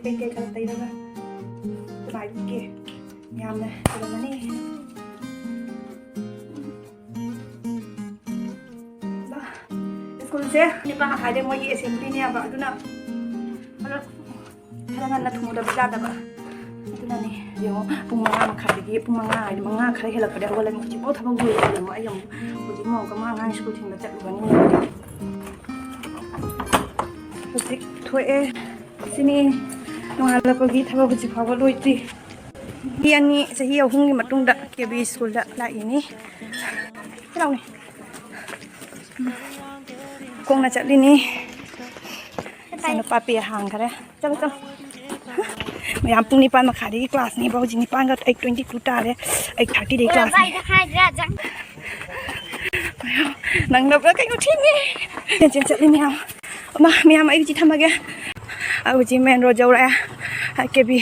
ꯀꯩ ꯀꯩ ꯈꯔ ꯇꯩꯔꯒ ꯑꯗꯨꯃꯥꯏꯅ ꯀꯦ꯫ ꯌꯥꯝꯅ ꯐꯖꯒꯅꯤ꯫ ꯁ꯭ꯀꯨꯜꯁꯦ ꯅꯤꯄꯥꯟ ꯃꯈꯥꯏꯗ ꯃꯣꯏꯒꯤ assemblyꯅꯦꯕ, ꯑꯗꯨꯅ ꯈꯔ, ꯈꯔ ꯉꯟꯅ ꯊꯨꯡꯉꯨꯗꯕ ꯌꯥꯗꯕ꯫ ꯑꯗꯨꯅꯅꯦ, ꯌꯦꯡꯉꯣ, ꯄꯨꯡ ꯃꯉꯥ ꯃꯈꯥꯏꯗꯒꯤ, ꯄꯨꯡ ꯃꯉꯥ ꯍꯥꯏꯗꯤ ꯃꯉꯥ ꯈꯔ ꯍꯦꯜꯂꯛꯄꯗ ꯍꯧꯒꯠꯂꯅꯤ꯫ ꯍꯧꯖꯤꯛꯐꯥꯎ ꯊꯕꯛ ꯂꯣꯏꯗ꯭ꯔꯤ꯫ ꯌꯦꯡꯉꯣ, ꯑꯩ ꯑꯃꯨꯛ ꯍꯧꯖꯤꯛ ꯑꯃꯨꯛ ꯑꯉꯥꯡ ꯁ꯭ꯀꯨꯜ ꯊꯤꯟꯕ ꯆꯠꯂꯨꯔꯅꯤ꯫ ꯍꯧꯖꯤꯛ ꯊꯣꯛꯑꯦ꯫ ꯁꯤꯅꯤ ꯅꯣꯡꯉꯥꯜꯂꯛꯄꯒꯤ ꯊꯕꯛ ꯍꯧꯖꯤꯛ ꯐꯥꯎꯕ ꯂꯣꯏꯗ꯭ꯔꯤ꯫ ꯆꯍꯤ ꯑꯅꯤ, ꯆꯍꯤ ꯑꯍꯨꯝꯒꯤ ꯃꯇꯨꯡꯗ ꯀꯦ ꯕꯤ ꯁ꯭ꯀꯨꯜꯗ ꯂꯥꯛꯏꯅꯤ꯫ ꯂꯥꯎꯅꯦ꯫ ꯈꯣꯡꯅ ꯆꯠꯂꯤꯅꯤ꯫ ꯏꯆꯥꯅꯨꯄꯥ ꯄꯦ ꯍꯥꯡꯈ꯭ꯔꯦ꯫ ꯆꯠꯂꯣ, ꯆꯠꯂꯣ꯫ ꯃꯌꯥꯝ ꯄꯨꯡ ꯅꯤꯄꯥꯟ ꯃꯈꯥꯏꯗꯒꯤ classꯅꯦꯕ꯫ ꯍꯧꯖꯤꯛ ꯅꯤꯄꯥꯟꯒ eight twenty two ꯇꯥꯔꯦ꯫ Eight thirtyꯗꯒꯤ classꯅꯦ꯫ ꯅꯪꯅꯕ꯭ꯔꯥ ꯀꯩꯅꯣ ꯊꯦꯡꯉꯦ꯫ ꯆꯦꯟ ꯆꯦꯟ ꯆꯠꯂꯤ ꯃꯌꯥꯝ꯫ ꯑꯃ, ꯃꯌꯥꯝ ꯑꯩ ꯍꯧꯖꯤꯛ ꯊꯝꯃꯒꯦ꯫ ꯑꯩ ꯍꯧꯖꯤꯛ main road ꯌꯧꯔꯛꯑꯦ꯫ ꯀꯦ ꯕꯤ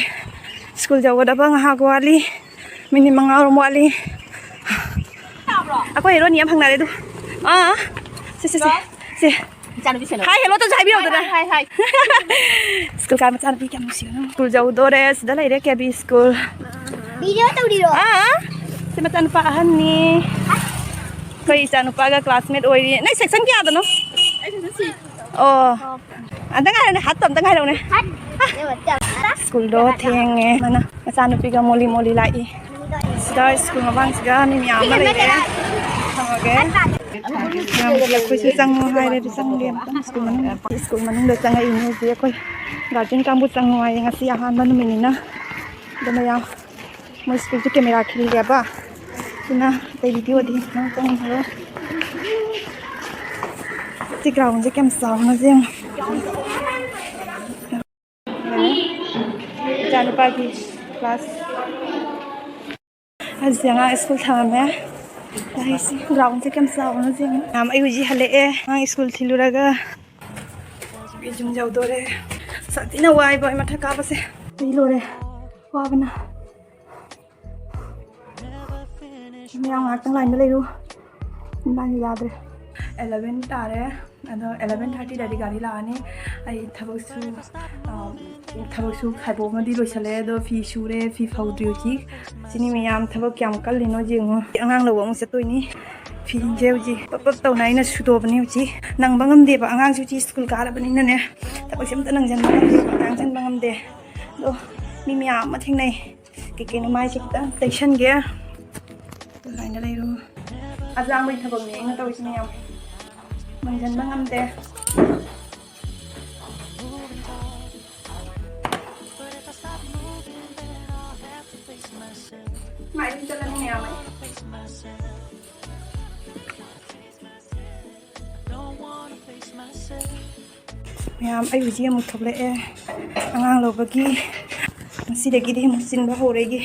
ꯁ꯭ꯀꯨꯜ ꯌꯧꯒꯗꯕ ꯉꯥꯏꯍꯥꯛ ꯋꯥꯠꯂꯤ꯫ ꯃꯤꯅꯤꯠ ꯃꯉꯥꯔꯣꯝ ꯋꯥꯠꯂꯤ꯫ ꯑꯩꯈꯣꯏ ꯍꯦꯔꯣꯅꯤ ꯌꯥꯝ ꯐꯪꯅꯔꯦ ꯑꯗꯨ꯫ ꯑꯥ, ꯁꯦ, ꯁꯦ, ꯁꯦ, ꯁꯦ꯫ ꯏꯆꯥꯅꯨꯄꯤ ꯁꯦꯟꯅꯕ꯫ Hi, hello ꯇꯧꯁꯦ ꯍꯥꯏꯕꯤꯔꯛꯎꯗꯅ꯫ Hi, hi, hi, hi꯫ School ꯀꯥ ꯃꯆꯥꯅꯨꯄꯤ ꯀꯌꯥꯝ ꯅꯨꯡꯁꯤꯕꯅꯣ꯫ ꯁ꯭ꯀꯨꯜ ꯌꯧꯗꯣꯔꯦ, ꯁꯤꯗ ꯂꯩꯔꯦ ꯀꯦ ꯕꯤ ꯁ꯭ꯀꯨꯜ꯫ Video ꯇꯧꯔꯤꯔꯣ? ꯑꯥ, ꯁꯤ ꯃꯆꯥꯅꯨꯄꯥ ꯑꯍꯟꯅꯤ꯫ ꯑꯩꯈꯣꯏ ꯏꯆꯥꯅꯨꯄꯥꯒ classmate ꯑꯣꯏꯔꯤ꯫ ꯅꯪ section ꯀꯌꯥꯗꯅꯣ? ꯑꯩ section six꯫ ꯑꯣ꯫ ꯑꯝꯇ ꯉꯥꯏꯔꯣꯅꯦ, ꯍꯥꯠꯇꯣ ꯑꯝꯇ ꯉꯥꯏꯔꯣꯅꯦ꯫ ꯁ꯭ꯀꯨꯜꯗꯣ ꯊꯦꯡꯉꯦ꯫ ꯃꯥꯅ ꯃꯆꯥꯅꯨꯄꯤꯒ ꯃꯣꯂꯤ ꯃꯣꯂꯤ ꯂꯥꯛꯏ꯫ ꯁꯤꯗ ꯁ꯭ꯀꯨꯜ ꯃꯃꯥꯡꯁꯤꯗ ꯃꯤ ꯃꯌꯥꯝ ꯑꯃ ꯂꯩꯔꯦ꯫ ꯊꯝꯃꯒꯦ꯫ ꯃꯌꯥꯝꯒꯤ ꯑꯩꯈꯣꯏꯁꯨ ꯆꯪꯉꯣ ꯍꯥꯏꯔꯦ, ꯑꯗꯨ ꯆꯪꯒꯦ ꯑꯝꯇꯪ ꯁ꯭ꯀꯨꯜ ꯃꯅꯨꯡꯗ꯫ ꯁ꯭ꯀꯨꯜ ꯃꯅꯨꯡꯗ ꯆꯪꯉꯛꯏꯅꯦ ꯍꯧꯖꯤꯛ ꯑꯩꯈꯣꯏ guardian ꯀꯥꯡꯕꯨ ꯆꯪꯉꯣ ꯍꯥꯏꯌꯦ, ꯉꯁꯤ ꯑꯍꯥꯟꯕ ꯅꯨꯃꯤꯠꯅꯤꯅ꯫ ꯑꯗꯨ ꯃꯌꯥꯝ ꯃꯣꯏ ꯁ꯭ꯀꯨꯜꯁꯦ camera ꯈꯤꯜꯂꯦꯕ꯫ ꯑꯗꯨꯅ ꯑꯇꯩ videoꯗꯤ ꯅꯪ ꯆꯪꯉꯔꯣꯏ꯫ ꯁꯤ ꯒ꯭ꯔꯥꯎꯟꯁꯦ ꯀꯌꯥꯝ ꯆꯥꯎꯅ ꯌꯦꯡꯉꯣ꯫ ꯏꯆꯥꯅꯨꯄꯥꯒꯤ ꯀ꯭ꯂꯥꯁ꯫ ꯑꯁꯤ ꯑꯉꯥꯡ ꯁ꯭ꯀꯨꯜ ꯊꯝꯃꯝꯃꯦ꯫ ꯑꯩꯁꯤ ꯒ꯭ꯔꯥꯎꯟꯁꯦ ꯀꯌꯥꯝ ꯆꯥꯎꯅ ꯌꯦꯡꯉꯣ꯫ ꯃꯌꯥꯝ ꯑꯩ ꯍꯧꯖꯤꯛ ꯍꯜꯂꯛꯑꯦ ꯑꯉꯥꯡ ꯁ꯭ꯀꯨꯜ ꯊꯤꯜꯂꯨꯔꯒ꯫ ꯌꯨꯝ ꯌꯧꯗꯣꯔꯦ꯫ ꯁꯥꯊꯤꯅ ꯋꯥꯏꯕ ꯑꯩ ꯃꯊꯛ ꯀꯥꯕꯁꯦ꯫ ꯑꯩ ꯂꯣꯏꯔꯦ ꯋꯥꯕꯅ꯫ ꯃꯌꯥꯝ ꯉꯥꯏꯍꯥꯛꯇꯪ ꯂꯥꯏꯟꯗ ꯂꯩꯔꯨ꯫ ꯏꯕꯥꯅꯤ ꯌꯥꯗ꯭ꯔꯦ꯫ ꯑꯦꯂꯚꯦꯟ ꯇꯥꯔꯦ꯫ ꯑꯗꯣ ꯑꯦꯂꯚꯦꯟ ꯊꯥꯔꯇꯤꯗꯗꯤ ꯒꯥꯔꯤ ꯂꯥꯛꯑꯅꯤ꯫ ꯑꯩ ꯊꯕꯛꯁꯨ, ꯑ, ꯊꯕꯛꯁꯨ ꯈꯥꯏꯗꯣꯛ ꯑꯃꯗꯤ ꯂꯣꯏꯁꯜꯂꯦ꯫ ꯑꯗꯣ ꯐꯤ ꯁꯨꯔꯦ, ꯐꯤ ꯐꯧꯗ꯭ꯔꯤ ꯍꯧꯖꯤꯛ꯫ ꯁꯤꯅꯤ ꯃꯌꯥꯝ ꯊꯕꯛ ꯀꯌꯥꯝ ꯀꯜꯂꯤꯅꯣ ꯌꯦꯡꯉꯣ꯫ ꯑꯉꯥꯡ ꯂꯧꯕ ꯑꯃꯨꯛ ꯆꯠꯇꯣꯏꯅꯤ꯫ ꯐꯤꯁꯦ ꯍꯧꯖꯤꯛ ꯄꯞ ꯄꯞ ꯇꯧꯅ ꯑꯩꯅ ꯁꯨꯗꯣꯛꯑꯕꯅꯤ꯫ ꯍꯧꯖꯤꯛ ꯅꯪꯕ ꯉꯝꯗꯦꯕ, ꯑꯉꯥꯡꯁꯨ ꯍꯧꯖꯤꯛ ꯁ꯭ꯀꯨꯜ ꯀꯥꯔꯕꯅꯤꯅꯅꯦ꯫ ꯊꯕꯛꯁꯦ ꯑꯝꯇ ꯅꯪꯁꯟꯕ ꯉꯝꯗꯦꯕ, ꯉꯥꯡꯁꯟꯕ ꯉꯝꯗꯦ꯫ ꯑꯗꯣ ꯃꯤ ꯃꯌꯥꯝ ꯑꯃ ꯊꯦꯡꯅꯩ꯫ ꯀꯩ ꯀꯩꯅꯣ ꯃꯥꯏꯁꯦ ꯈꯤꯇꯪ ꯇꯩꯁꯟꯒꯦ꯫ ꯑꯗꯨꯃꯥꯏꯅ ꯂꯩꯔꯣ꯫ ꯑꯖꯥꯡꯕꯒꯤ ꯊꯕꯛꯅꯦ ꯑꯩꯅ ꯇꯧꯔꯤꯁꯤ ꯃꯌꯥꯝ꯫ ꯅꯪꯁꯟꯕ ꯉꯝꯗꯦ꯫ ꯃꯥꯏ ꯑꯗꯨꯝ ꯆꯠꯂꯅꯤ ꯃꯌꯥꯝ ꯑꯩ꯫ ꯃꯌꯥꯝ, ꯑꯩ ꯍꯧꯖꯤꯛ ꯑꯃꯨꯛ ꯊꯣꯛꯂꯛꯑꯦ꯫ ꯑꯉꯥꯡ ꯂꯧꯕꯒꯤ ꯉꯁꯤꯗꯒꯤꯗꯤ ꯑꯃꯨꯛ ꯆꯤꯟꯕ ꯍꯧꯔꯦ ꯑꯩꯒꯤ꯫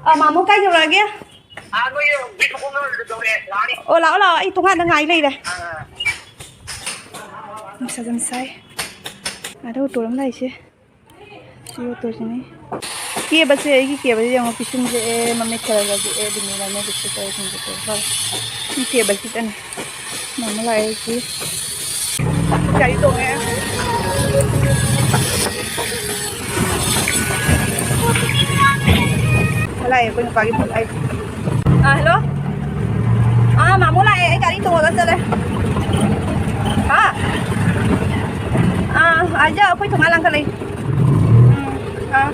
ꯑ, ꯃꯥꯃꯣ ꯀꯥꯏ ꯌꯧꯔꯛꯑꯒꯦ? ꯑꯣ, ꯂꯥꯛꯑꯣ, ꯂꯥꯛꯑꯣ, ꯑꯩ ꯊꯣꯡꯒꯥꯟꯗ ꯉꯥꯏ ꯂꯩꯔꯦ꯫ ꯅꯨꯡꯁꯥ ꯌꯥꯝ ꯁꯥꯏ꯫ ꯑꯥꯗ ꯑꯣꯇꯣ ꯑꯃ ꯂꯥꯛꯏꯁꯦ꯫ ꯁꯤ ꯑꯣꯇꯣꯁꯤꯅꯤ꯫ ꯀꯦꯕꯁꯦ, ꯑꯩꯒꯤ ꯀꯦꯕꯁꯦ ꯌꯦꯡꯉꯣ, ꯄꯤꯁꯨꯝꯁꯦ ꯑꯦ, ꯃꯃꯤꯠ ꯈꯔ ꯈꯔꯁꯨ ꯑꯦ, ꯑꯗꯨꯅꯤ ꯂꯥꯏꯅ ꯂꯤꯞꯁꯇꯤꯛ ꯇꯧꯔ ꯁꯤꯡꯁꯦ ꯇꯧꯔ ꯂꯣꯏꯔꯦ꯫ ꯁꯤ ꯀꯦꯕꯁꯤꯗꯅꯤ꯫ ꯃꯥꯃ ꯂꯥꯛꯑꯦ ꯍꯧꯖꯤꯛ꯫ ꯒꯥꯔꯤ ꯇꯣꯡꯉꯦ꯫ ꯂꯥꯛꯑꯦ ꯑꯩꯈꯣꯏ ꯅꯨꯄꯥꯒꯤ ꯐꯣꯟ ꯂꯥꯛꯑꯦ꯫ ꯑꯥ, ꯍꯜꯂꯣ꯫ ꯑꯥ, ꯃꯥꯃꯣ ꯂꯥꯛꯑꯦ, ꯑꯩ ꯒꯥꯔꯤ ꯇꯣꯡꯉꯒ ꯆꯠꯂꯦ꯫ ꯍꯥ? ꯑꯥ, ꯑꯥ, ꯑꯩꯈꯣꯏ ꯊꯣꯡꯒꯥꯟ ꯂꯥꯡꯈꯠꯂꯛꯏ꯫ ꯎꯝ, ꯑꯥ꯫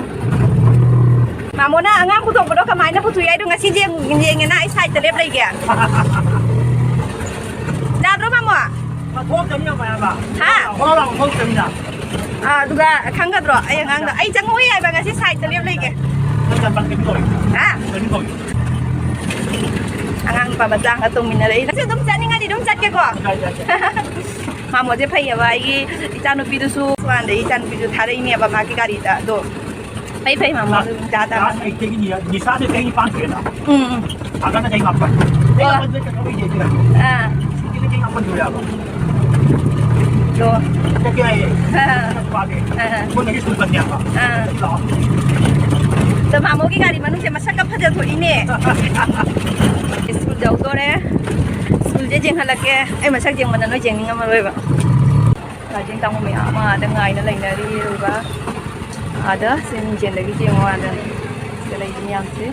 ꯃꯥꯃꯣꯅ ꯑꯉꯥꯡ ꯄꯨꯊꯣꯛꯄꯗꯣ ꯀꯃꯥꯏꯅ ꯄꯨꯊꯣꯛꯏ ꯍꯥꯏꯗꯣ ꯉꯁꯤꯁꯦ ꯌꯦꯡ-, ꯌꯦꯡꯉꯦꯅ ꯑꯩ ꯁꯥꯏꯠꯇ ꯂꯦꯞ ꯂꯩꯒꯦ꯫ ꯌꯥꯗ꯭ꯔꯣ, ꯃꯥꯃꯣ? ꯊꯣꯛꯇꯕꯅꯤꯅ ꯃꯌꯥꯝꯕ꯫ ꯍꯥ? ꯍꯣꯔ ꯂꯥꯎ ꯊꯣꯛꯇꯕꯅꯤꯅ꯫ ꯑꯥ, ꯑꯗꯨꯒ ꯈꯪꯒꯗ꯭ꯔꯣ ꯑꯩ ꯑꯉꯥꯡꯗꯣ? ꯑꯩ ꯆꯪꯉꯛꯑꯣꯏ ꯍꯥꯏꯕ, ꯉꯁꯤ ꯁꯥꯏꯠꯇ ꯂꯦꯞ ꯂꯩꯒꯦ꯫ ꯅꯪ ꯆꯠꯄ ꯀꯩꯅꯣ ꯇꯧꯔꯤ꯫ ꯍꯥ? ꯀꯩꯅꯣ ꯇꯧꯔꯤ꯫ ꯑꯉꯥꯡ ꯅꯨꯄꯥ ꯃꯆꯥ ꯑꯃꯒ ꯇꯣꯡꯃꯤꯟꯅꯔꯛꯏ꯫ ꯅꯪꯁꯨ ꯑꯗꯨꯝ ꯆꯠꯅꯤꯡꯉꯗꯤ ꯑꯗꯨꯝ ꯆꯠꯀꯦꯀꯣ꯫ ꯃꯥꯃꯣꯁꯦ ꯐꯩꯌꯦꯕ, ꯑꯩꯒꯤ ꯏꯆꯥꯅꯨꯄꯤꯗꯨꯁꯨ ꯁ꯭ꯀꯨꯜꯗꯒꯤ ꯏꯆꯥꯅꯨꯄꯤꯁꯨ ꯊꯥꯔꯛꯏꯅꯦꯕ ꯃꯥꯒꯤ ꯒꯥꯔꯤꯗ꯫ ꯑꯗꯣ ꯐꯩ ꯐꯩ, ꯃꯥꯃꯣ ꯑꯗꯨꯝ ꯆꯥ ꯇꯥꯕ꯫ ꯀ꯭ꯂꯥꯁ ꯑꯩꯠꯇꯒꯤ ꯅꯤꯁꯥꯁꯦ ꯆꯍꯤ ꯅꯤꯄꯥꯟ ꯁꯨꯔꯦꯅ꯫ ꯎꯝ ꯎꯝ꯫ ꯁꯥꯒꯅ ꯆꯍꯤ ꯃꯥꯄꯟ꯫ ꯆꯍꯤ ꯑꯣ꯫ ꯃꯥꯄꯟꯁꯦ ꯀꯩꯅꯣ ꯑꯣꯏꯖꯩꯁꯤꯅ꯫ ꯑꯥ꯫ ꯁꯤꯗꯤ ꯆꯍꯤ ꯃꯥꯄꯟ ꯁꯨꯔꯦꯕ꯫ ꯑꯗꯣ ꯆꯠꯀꯦ ꯍꯥꯏꯌꯦ꯫ ꯑꯥ꯫ ꯆꯠꯄ ꯄꯥꯝꯃꯦ꯫ ꯑꯥ꯫ ꯑꯩꯉꯣꯟꯗꯒꯤ ꯁ꯭ꯀꯨꯜ ꯇꯝꯃꯦ ꯍꯥꯏꯕ꯫ ꯑꯥ꯫ ꯂꯥꯛꯑꯣ꯫ ꯑꯗꯣ ꯃꯥꯃꯣꯒꯤ ꯒꯥꯔꯤ ꯃꯅꯨꯡꯁꯦ ꯃꯁꯛꯀ ꯐꯖ ꯊꯣꯛꯏꯅꯦ꯫ ꯁ꯭ꯀꯨꯜ ꯌꯧꯗꯣꯔꯦ꯫ ꯁ꯭ꯀꯨꯜꯁꯦ ꯌꯦꯡꯍꯜꯂꯛꯀꯦ꯫ ꯑꯩ ꯃꯁꯛ ꯌꯦꯡꯕꯗ ꯅꯣꯏ ꯌꯦꯡꯅꯤꯡꯉꯝꯃꯔꯣꯏꯕ꯫ ꯒꯥꯔꯗꯦꯟ ꯀꯥꯡꯕꯨ ꯃꯌꯥꯝ ꯑꯃ ꯑꯥꯗ ꯉꯥꯏꯅ ꯂꯩꯅꯔꯤ, ꯑꯗꯨꯒ ꯑꯥꯗ ꯁꯤ ꯃꯤꯡꯖꯦꯜꯗꯒꯤ ꯌꯦꯡꯉꯣ, ꯑꯥꯗ ꯁꯤꯗ ꯂꯩꯔꯤ ꯃꯌꯥꯝꯁꯦ꯫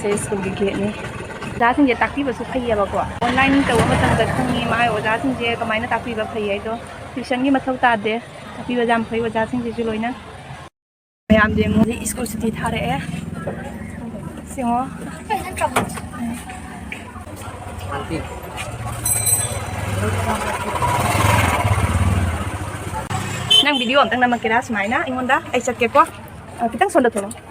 ꯁꯦ ꯁ꯭ꯀꯨꯜꯒꯤ ꯒꯦꯠꯅꯤ꯫ ꯑꯣꯖꯥꯁꯤꯡꯁꯦ ꯇꯥꯛꯄꯤꯕꯁꯨ ꯐꯩꯌꯦꯕꯀꯣ꯫ ꯑꯣꯟꯂꯥꯏꯟ ꯇꯧꯕ ꯃꯇꯝꯗ ꯈꯪꯉꯤ ꯃꯥꯏ ꯑꯣꯖꯥꯁꯤꯡꯁꯦ ꯀꯃꯥꯏꯅ ꯇꯥꯛꯄꯤꯕ ꯐꯩ ꯍꯥꯏꯗꯣ꯫ ꯇ꯭ꯌꯨꯁꯟꯒꯤ ꯃꯊꯧ ꯇꯥꯗꯦ꯫ ꯇꯥꯛꯄꯤꯕꯁꯦ ꯌꯥꯝ ꯐꯩ ꯑꯣꯖꯥꯁꯤꯡꯁꯤꯁꯨ ꯂꯣꯏꯅ꯫ ꯃꯌꯥꯝꯁꯦ ꯌꯦꯡꯉꯣ, ꯁ꯭ꯀꯨꯜ ꯁꯨꯇꯤ ꯊꯥꯔꯛꯑꯦ꯫ ꯁꯤ ꯌꯦꯡꯉꯣ꯫ ꯅꯪ ꯚꯤꯗꯤꯑꯣ ꯑꯝꯇꯪ ꯅꯝꯃꯛꯀꯦꯔꯥ ꯁꯨꯃꯥꯏꯅ ꯑꯩꯉꯣꯟꯗ? ꯑꯩ ꯆꯠꯀꯦꯀꯣ꯫ ꯑ, ꯈꯤꯇꯪ ꯁꯣꯝꯗ ꯊꯣꯛꯂꯛꯑꯣ꯫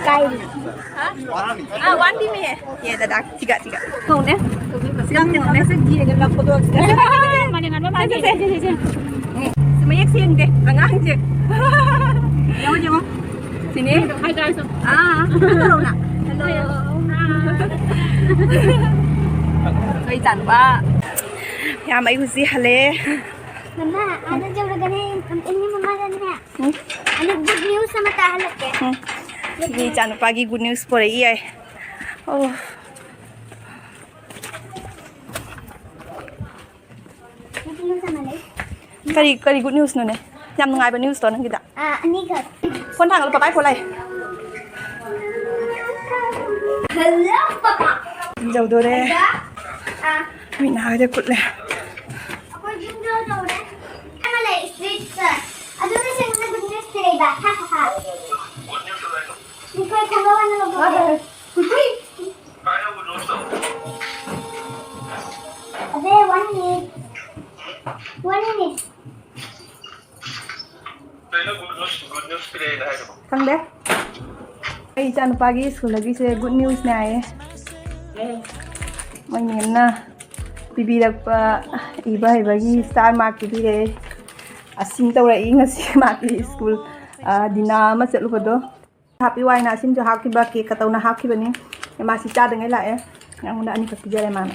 ꯀꯥꯏꯔꯤ꯫ ꯍꯥ? ꯑꯥ, ꯋꯥꯟ ꯄꯤ ꯃꯤ ꯍꯦ꯫ ꯌꯦ, ꯗꯗꯥ, ꯁꯤꯒ, ꯁꯤꯒ꯫ ꯀꯧꯅꯦ꯫ ꯁꯤꯒ ꯀꯧꯅꯦ꯫ ꯃꯥꯅꯦ, ꯉꯟꯕ ꯃꯥꯜꯂꯦ꯫ ꯁꯦ, ꯁꯦ, ꯁꯦ, ꯁꯦ, ꯁꯦ꯫ ꯎꯝ, ꯃꯌꯦꯛ ꯁꯦꯡꯗꯦ, ꯑꯉꯥꯡꯁꯦ꯫ ꯌꯦꯡꯉꯣ, ꯌꯦꯡꯉꯣ꯫ ꯁꯤꯅꯦ꯫ ꯍꯥꯏ ꯇꯥꯔꯁꯨ꯫ ꯑꯥ, ꯍꯜꯂꯣꯅ꯫ ꯍꯜꯂꯣ꯫ ꯑꯩ ꯏꯆꯥꯅꯨꯄꯥ꯫ ꯌꯥꯝ ꯑꯩ ꯍꯧꯖꯤꯛ ꯍꯜꯂꯦ꯫ ꯃꯃꯥ, ꯑꯥꯗ ꯌꯧꯔꯒꯅꯦ, ꯑꯩꯅ ꯃꯃꯥꯗꯅꯦ꯫ ꯎꯝ꯫ ꯑꯩꯅ good news ꯑꯃ ꯇꯥꯍꯜꯂꯛꯀꯦ꯫ ꯎꯝ꯫ ꯁꯤꯗꯤ ꯏꯆꯥꯅꯨꯄꯥꯒꯤ good news ꯄꯣꯔꯛꯏ ꯌꯥꯏ꯫ ꯑꯣ꯫ Good news ꯑꯃ ꯂꯩ꯫ ꯀꯔꯤ, ꯀꯔꯤ good newsꯅꯣꯅꯦ? ꯌꯥꯝ ꯅꯨꯡꯉꯥꯏꯕ newsꯇꯣ ꯅꯪꯒꯤꯗ꯫ ꯑꯥ, ꯑꯅꯤꯈꯛ꯫ ꯐꯣꯟ ꯊꯥꯡꯒꯠꯂꯨ, ꯄꯄꯥꯏ ꯐꯣꯟ ꯂꯥꯛꯑꯦ꯫ Hello, ꯄꯄꯥ꯫ ꯌꯧꯗꯣꯔꯦ꯫ ꯑꯥ꯫ ꯃꯤꯠ ꯅꯥ ꯍꯣꯏꯗ ꯀꯨꯠꯂꯦ꯫ ꯑꯩꯈꯣꯏ ꯌꯨꯝ ꯌꯧꯗꯣꯔꯦ꯫ ꯑꯃ ꯂꯩ, street sir꯫ ꯑꯗꯨꯒ ꯁꯦꯡꯅ good news ꯄꯤꯔꯛꯏꯕ꯫ ꯍꯥ, ꯍꯥ, ꯍꯥ꯫ ꯑꯩꯈꯣꯏ ꯈꯪꯍꯧ ꯍꯥꯏꯅ ꯂꯧꯊꯣꯛꯀꯦ꯫ ꯑꯕꯦ, one minute꯫ One minute꯫ ꯈꯪꯗꯦ꯫ ꯑꯩ ꯏꯆꯥꯅꯨꯄꯥꯒꯤ ꯁ꯭ꯀꯨꯜꯗꯒꯤꯁꯦ good newsꯅꯦ ꯍꯥꯏꯌꯦ꯫ ꯃꯣꯏ ꯃꯦꯝꯅ ꯄꯤꯕꯤꯔꯛꯄ ꯏꯕ ꯍꯩꯕꯒꯤ star mark ꯄꯤꯕꯤꯔꯦ꯫ ꯑꯁꯤꯟ ꯇꯧꯔꯛꯏ ꯉꯁꯤ ꯃꯥꯒꯤ ꯁ꯭ꯀꯨꯜ, ꯑ, ꯗꯤꯅꯥ ꯑꯃ ꯆꯠꯂꯨꯕꯗꯣ꯫ Happy ꯋꯥꯏꯅ ꯑꯁꯤꯟꯁꯨ ꯍꯥꯞꯈꯤꯕ, cake ꯀ ꯇꯧꯅ ꯍꯥꯞꯈꯤꯕꯅꯤ꯫ ꯃꯥ ꯁꯤ ꯆꯥꯗꯉꯩ ꯂꯥꯛꯑꯦ꯫ ꯑꯩꯉꯣꯟꯗ ꯑꯅꯤꯈꯛ ꯄꯤꯖꯔꯦ ꯃꯥꯅ꯫